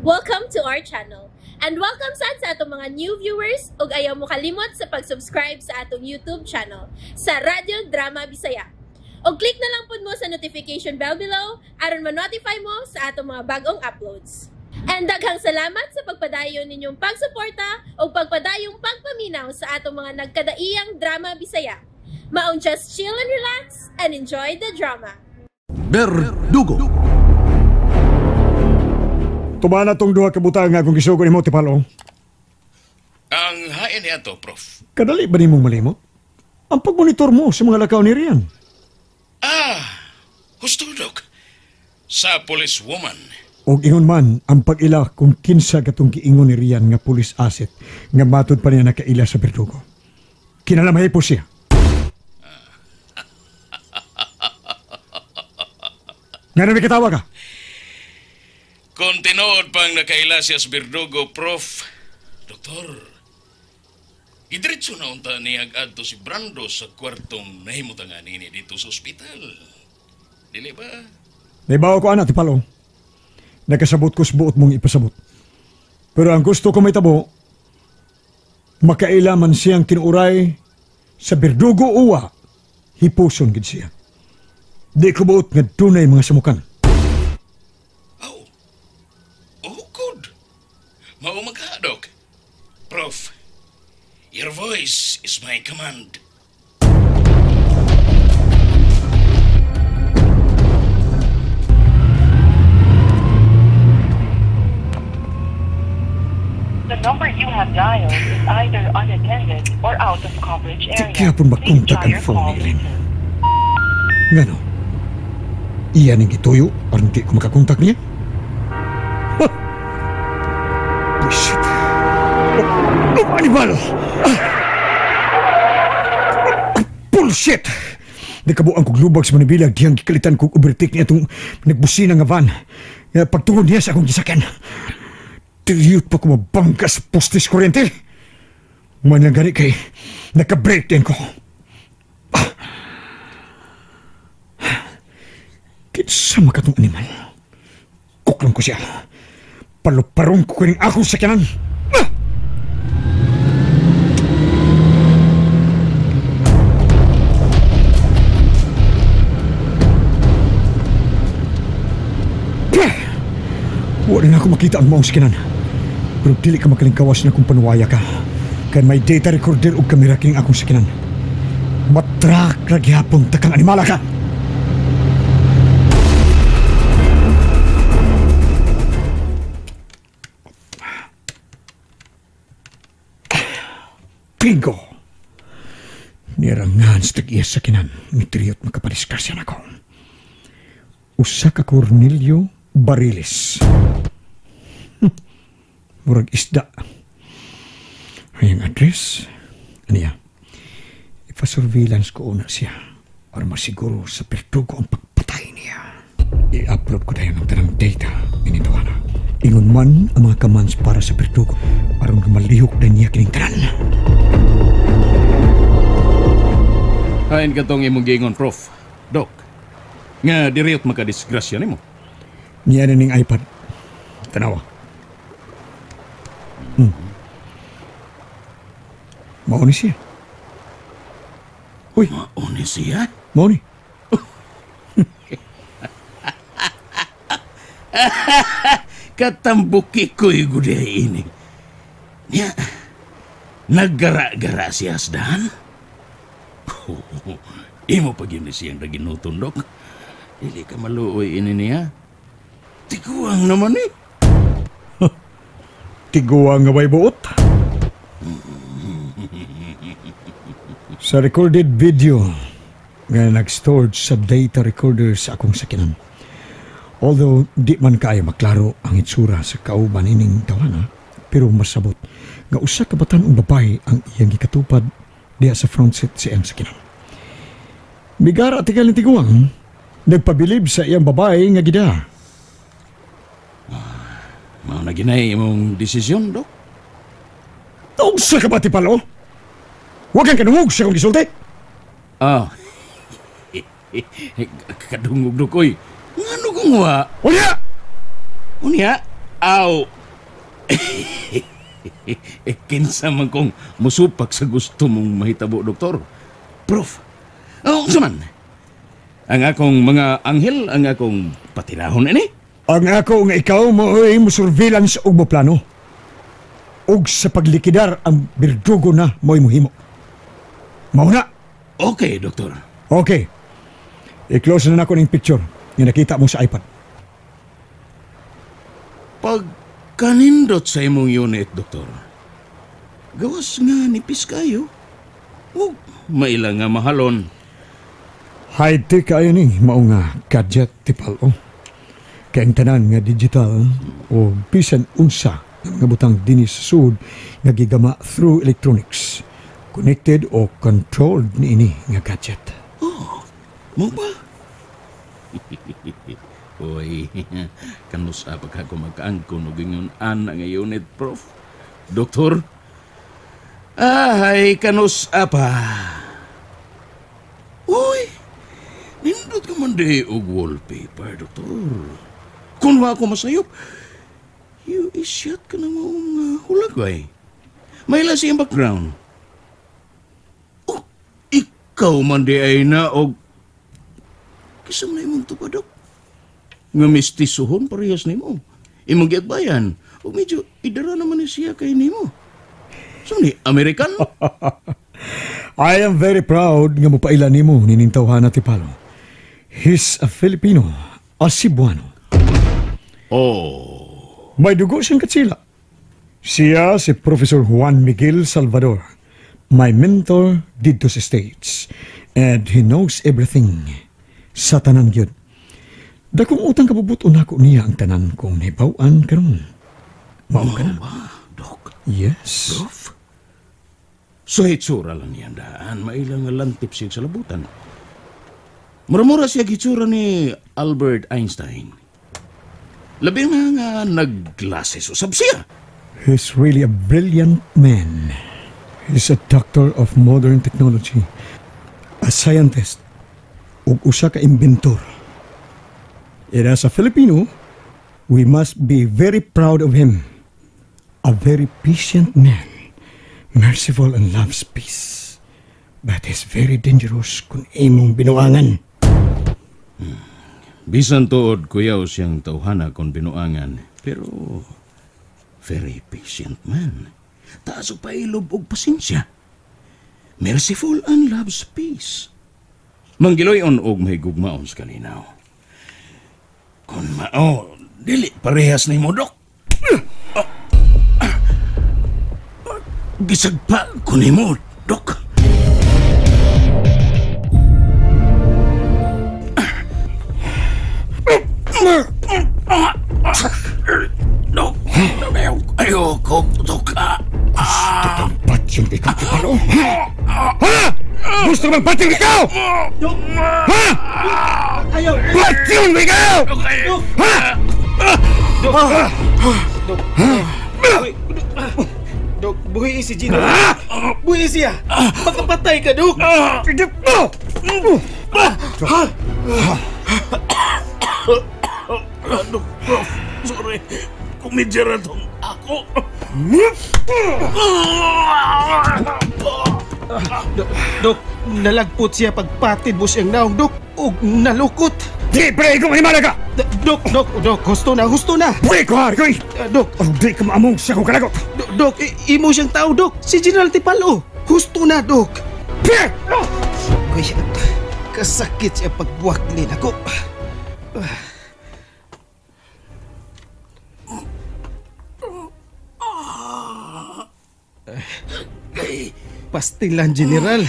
Welcome to our channel. And welcome sad sa atong mga new viewers ug ayaw mo kalimot sa pag-subscribe sa atong YouTube channel sa Radyo Drama Bisaya. Og click na lang pud mo sa notification bell below aron ma-notify mo sa atong mga bagong uploads. And daghang salamat sa pagpadayon ninyong pagsuporta ug pagpadayong pagpaminaw sa atong mga nagkadaiyang drama Bisaya. Maong just chill and relax and enjoy the drama. Berdugo. Tumana tong duha ka butang nga akong gisugo nimo Tipalong. Ang hain niya to, Prof. Kadali ba nimong malimot? Ang pagmonitor mo sa mga lakaw ni Rian. Ah, husto, Dok. Sa policewoman. Og ingon man ang pag-ila kung kinsa katong giingon ni Rian nga police asset nga matud pa niya nakaila sa Berdugo. Kinalamahi po siya. Nga na may katawa ka? Kung tinuod pang nakaila siya sa Berdugo, Prof. Doktor, idiretso na unta niya adto si Brando sa kwartong nahimutangan nini dito sa ospital. Dili ba? Naibaw ko, ana, Tipalong. Nakasabot ko sa buot mong ipasabot. Pero ang gusto ko may tabo, makaila man siyang tinuray sa Berdugo uwa, hipuson gid siya. Di ko buot nga dunay mga samukan. Mao magka, Dok. Prof, your voice is my command. The number you have dialed is either unattended or out of coverage area. Di kaya po makontak ang phone ni Ellen. Ngano? Iyan ang gituyo aron di ko makakontak niya? Huh! Shit. Oh, animal! Bullshit! Nagkabuang kog lubag sa Manibilag diyang gikalitan kog overtake niya itong nagbusina nga van. Pagtungod niya sa akong gisakyan. Tiriyot pa ko mabangga sa postes kuryente. Man lang gani kay nagka-break din ko. Kinsa makatong animal. Kuklong ko siya. Paluparong ko kining akong sakyanan. Wala na ako makita ang maong sakyanan. Pero dili ka makalingkawas na kung panuwaya ka. Kaya may data recorder o kamera kining akong sakyanan. Matrak ra gihapon takang animala ka. Bingo! Nirangan sa tag-iya sa kinan, mitriyot makapaliskarsiyan ako. Usa ka Cornelio Bariles. Murag isda. Ay ang address. Aniya? Ipa-surveillance ko una siya para masiguro sa Berdugo ang pagpatay niya. I-upload ko dayon ang tanang data inituana. Ingon man ang mga commands para sa Berdugo aron malihok na niya kining tanan. Hain ka tong imong giingon, Prof. Dok, nga diriyot makadisgrasya nimo. Niya na ning iPad. Tanawa. Mao ni siya. Uy. Mao ni siya? Mao ni. Katambuki ko'y guday ini. Niya, naggara-gara siya asdahan. Imo pag yun siyang naginuton, Dok. Dili ka maluoy ini niya. Tiguang naman eh. Tiguang nga may buot. Sa recorded video nga nag-stored sa data recorder sa akong sakinan. Although di man kaayo maklaro ang itsura sa kauban ining tawana, pero masabot nga usa ka batan-ong babae ang iyang gikatupad diha sa front seat sa iyang sakinan. Bigara at ikaling tiguang, nagpabilib sa iyang babae nga gida. Mao na ginay imong desisyon, Dok? Unsa ka ba, Tipalo? Huwag kang kanungog sa akong gisulti. Ah. Kadungog, Dok, oy. Ngano kung wa? Unya! Unya? Aw, Eh, kinsa man kong musupak sa gusto mong mahitabo, Doktor. Prof, unsa man? Ang akong mga anghel, ang akong patinahon ini? Ang ako nga ikaw mo'y mo surveillance og mo plano. Og sa paglikidar ang berdugo na mo'y muhimo. Mao na. Okay, Doktor. Okay. I-close na nako ning picture nga nakita mo sa iPad. Pagkanindot sa imong unit, Doktor. Gawas nga nipis kayo. O maila nga mahalon. High-tech kayo ni mao nga gadget tipal-o. Kay ang tanan nga digital o bisan unsa nga mga butang dinhi sa sud nga gigama through electronics. Connected o controlled niini nga gadget. Mao ba? Uy, kanusa pa ka kumakaangkon og ingon ana nga unit, Prof. Doktor? Ay, kanusa pa. Uy, nindot ka man di og wallpaper, Doktor. Kung wa ako masayop, you is-shot ka na maong hulagway. May siyang background. Oh, ikaw man di ay na og kinsa man na imong tubadok. Nga mestisuhon parehas nimo. Imong giagbayan. O medyo idara naman ni siya kay nimo. So ni American? I am very proud nga mopaila nimo nining tawhana, Tipalo. He's a Filipino, a Cebuano. Oh. May dugo siyang katsila. Siya si Professor Juan Miguel Salvador, my mentor didto sa States. And he knows everything. Sa tanan gyud. Dakong utang kabubuton nako niya ang tanan kong nahibaw-an karon. Mao ka na? Dok. Yes. Prof? So hitsura lang niya daan. Maila nga lantip siya sa labutan. Mura-mura siya hitsura ni Albert Einstein. Labi na nga nag-glasses usab siya. He's really a brilliant man. He's a doctor of modern technology, a scientist, ug usa ka inventor. And as a Filipino, we must be very proud of him. A very patient man, merciful and loves peace. But he's very dangerous kung imong binuangan. Bisan tuod kuyaw siyang tawhana kung binuangan. Pero very patient man. Taas og pailob og pasensya. Merciful and loves peace. Manggiloy-on og mahigugmaon sa kalinaw. Kung mao, dili parehas ni mo, Dok. Gisagpa ko nimo, Dok. Dok, ayoko, Dok. Gusto kang patyon ikaw, Tipalo? Ha? Ha? Gusto bang patyon ikaw? Ha? Ayaw! Patyon ikaw! Ha? Dok! Dok, buhi si Gino. Buhi siya! Makapatay ka, Dok! Idip mo! Dok, Prof, sorry. Kumidya na tong ako. Dok, nalagpot siya pagpatid mo siyang naong, Dok. Og nalukot. Di, pre, ikaw manimala ka! Dok, Dok, Dok, husto na, husto na. Buhi ko, ha, Ricoy! Dok, Di ka maamong sa akong kalagot! Dok, imo siyang tao, Dok. Si General Tipalo. Husto na, Dok. Pre! Kuya, kasakit siya pagbuwaklin ako. Pastilan, General.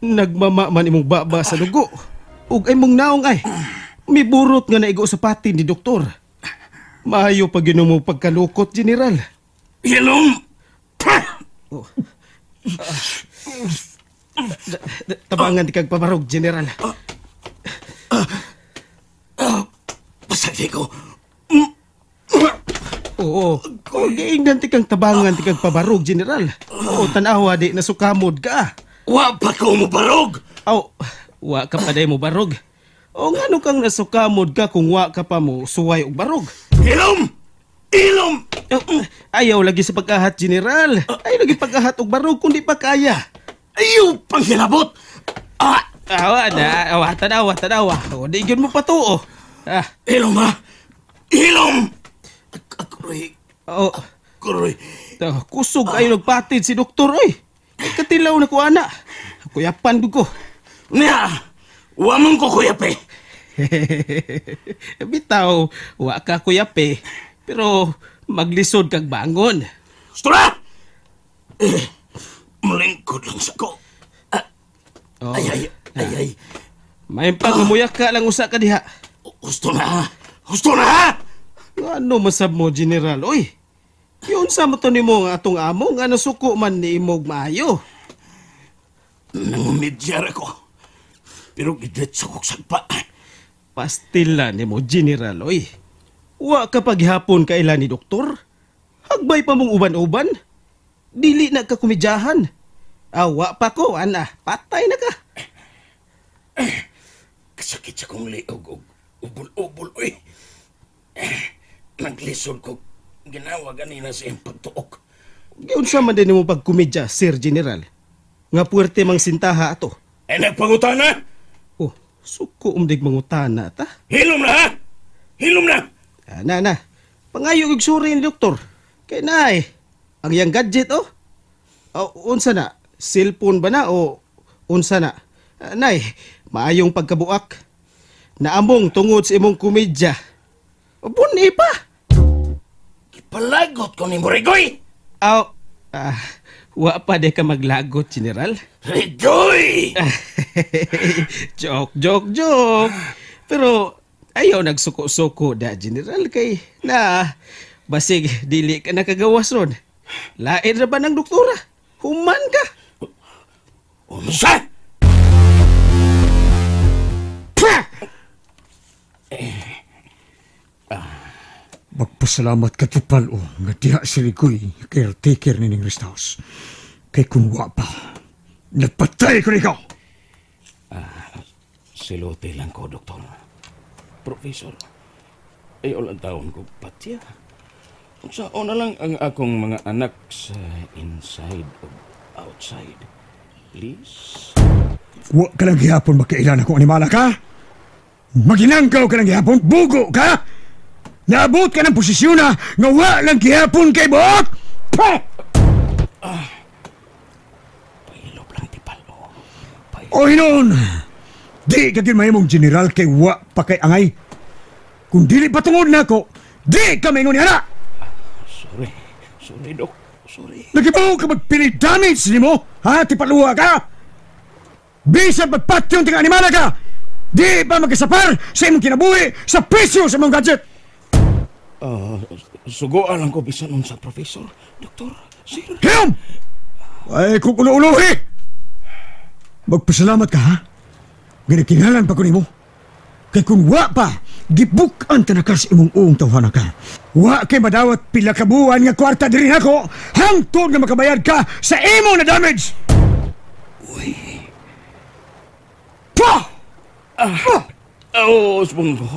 Nagmama man imong baba sa dugo. Ug ay mong naong ay. May burot nga naigo sa patin ni doktor. Maayo pag mo pagkalukot, General. Hilom! Oh. Tabangan di kag pabarog, General. Pasagdi ko. Oo. Giingnan ti kang tabangan ti kag pabarog, General. Oo, tanawa di nasukamod ka. Wa pa ko mo barog. Aw, wa ka pa day mo barog. O ngano kang nasukamod ka kung wa ka pa mo suway og barog? Hilom! Hilom! Ayaw lagi sa pag-ahat, General. Ayaw lagi pag-ahat og barog kung di pa kaya. Ayaw panghilabot! Awa na, awa, tanawa, tanawa. O, di yun mo pa to, oh. Hilom, ha? Hilom! Akuroy. Oh. Akuroy. Kusog ayo nagpatid si doktor, oy. Ay, katilaw na ko, ana. Kuyapan ko. Niya, wa mong kukuyape. Bitaw, wa ka kuyape. Pero maglisod kag bangon. Gusto na! Malingkod lang sa ko. Ay, ay, ay, ay. May pagmuyak ka lang usa ka diha. Gusto na, gusto na! Ano masab mo, General? Oy, yun sa mo to nimo nga atong amo nga nasuko man ni imog maayo. Nangumidyar ako. Pero gidretso kog sagpa. Pastila nimo, General, oy. Wa ka paghapon kaila ni doktor. Hagbay pa mong uban-uban. Dili na ka kumidyahan. Awa pa ko, ana. Patay na ka. Kasakit sa kong liog og ubol-ubol, oy. Naglisod ko ginawa ganina sa iyang pagtuok. Giunsa man din mo pagkomedya, Sir General. Nga puwerte mang sintaha ato. Eh, nagpangutana? Oh, suko umdig mangutana ta. Hilom na, ha? Hilom na! Na, na. Pangayo og suri ni doktor. Kay na eh. Ang iyang gadget, oh. Oh, unsa na? Cellphone ba na o unsa na? Nay, maayong pagkabuak. Naamong tungod sa imong komedya. Buni pa! Ipalagot ko ni Rigoy! Aw, wa pa de ka maglagot, General. Rigoy! Joke, joke, joke. Pero ayaw nagsuko-suko da, General, kay na basig dili ka nakagawas ron. Lain ra ba ng doktora? Human ka! Unsa? Magpasalamat ka tipal o nga diha si Rigoy caretaker nining rest house. Kay kung wa pa, napatay ko nikaw! Silote lang ko, doktor. Professor, ayaw lang taon ko patya. Unsaon na lang ang akong mga anak sa inside o outside. Please? Wa ka lang gihapon makailan akong animala ka? Maginangkaw ka lang gihapon? Bugo ka? Naabot ka ng posisyon na nga wa lang gihapon kay buot! Pah! Pahilop lang tipal o. O hinon! Di ka mahimong general kay wa pa kay angay. Kung dili patungod na ako, di ka maingon ni ana! Sorry. Sorry, Dok. Sorry. Nagibaw ka magpili damage ni mo? Ha? Tipaluha ka? Bisan pagpatyon tinga animala ka! Di pa magkasapar sa imong kinabuhi sa presyo sa imong gadget! Suguan lang ko bisan unsa, Professor, Doktor, Sir. Hiyom! Ay, kung ulo-ulohi! Magpasalamat ka, ha? Ginakingalan pa ko nimo. Kay kung wa pa, gibukan tanaka sa imong uong tawhana ka. Wa kay madawat pila ka buwan nga kwarta diri nako hangtod nga makabayad ka sa imo na damage! Uy. Pah! Oh, usbon ko.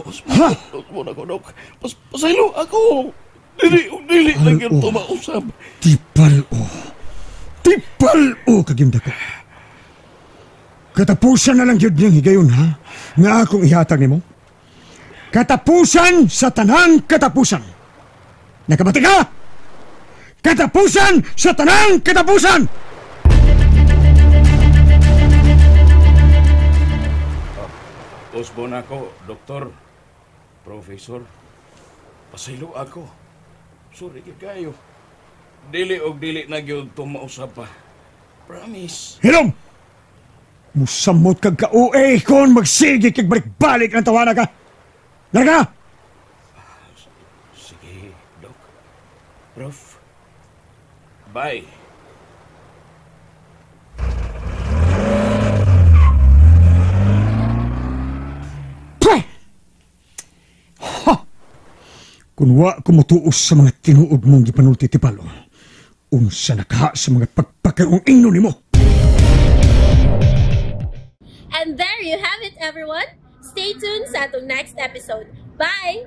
Usbon ako, Dok. Pasaylo ako. Dili, dili lang yun tumausap. Tipal o. Tipal o kagyunda ko. Katapusan na lang yun niyang higayon, ha? Nga akong ihatag nimo. Katapusan sa tanang katapusan. Nakabati ka? Katapusan sa tanang katapusan! Usbon ako, Doktor, Professor. Pasaylo ako. Sorry kayo. Dili og dili na gyud tumausap pa. Promise. Hilom! Musamot kag ka-OA kon magsige kag balik-balik ng tawana ka. Larga! Sige, Dok. Prof. Bye. Ha! Kung wa kumutuos sa mga tinuod mong gipanulti tipalo, unsa na ka sa mga pagpakaroong ingno nimo. And there you have it, everyone. Stay tuned sa atong next episode. Bye!